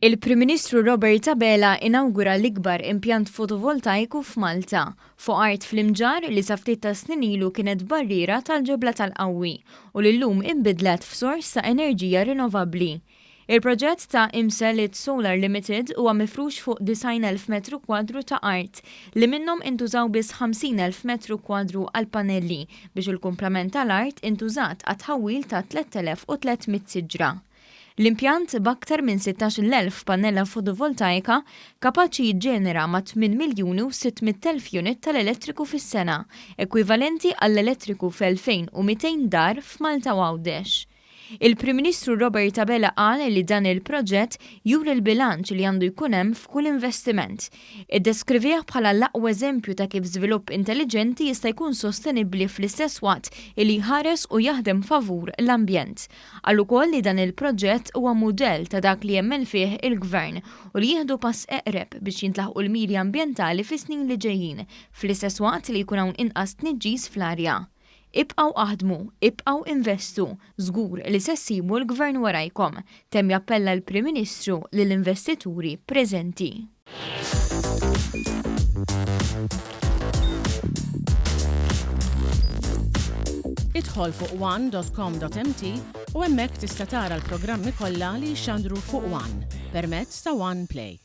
Il-Prim Ministru Robert Abela inawgura l-ikbar impjant fotovoltajku f'Malta, fuq art fl-Imġarr li sa ftit tas-snin ilu kienet barriera tal-ġebla tal-qawwi u li llum inbidlet f'sors ta' enerġija rinnovabbli. Il-proġett ta' Imselit Solar Limited huwa mifrux fuq 90,000 metru kwadru ta' art li minnhom intużaw biss 50,000 metru kwadru għall-pannelli biex il-kumplament tal-art intużat għat-tħawwil ta' 3,300 siġra. L-impjant, b'aktar minn 16,000 pannella fotovoltaika, kapaċi jiġġenera ma' 8 miljuni u 600,000 unit tal-elettriku fis-sena, ekwivalenti għall-elettriku f'2,200 dar f'Malta u Għawdex. Il-Prim Ministru Robert Abela qal li dan il-proġett juri l-bilanċ li għandu jkun hemm f'kull investiment. Iddeskrivieh bħala l-aqwa eżempju ta' kif żvilupp intelliġenti jista' jkun sostenibbli fl-istess waqt li jħares u jaħdem favur l-ambjent. Qal ukoll li dan il-proġett huwa mudell ta' dak li jemmen fih il-Gvern u li jieħdu pass eqreb biex jintlaħqu l-miri ambjentali fis-snin li ġejjin, fl-istess waqt li jkun hawn inqas tniġġis fl-arja. Ibqgħu aħdmu, ibqgħu investu, żgur li se ssibu l-Gvern warajkom, temm jappella l-Prim Ministru lill-investituri preżenti. Idħol fuq one.com.mt u hemmhekk tista' tara l-programmi kollha li jixxandru fuq One permezz ta' One Play.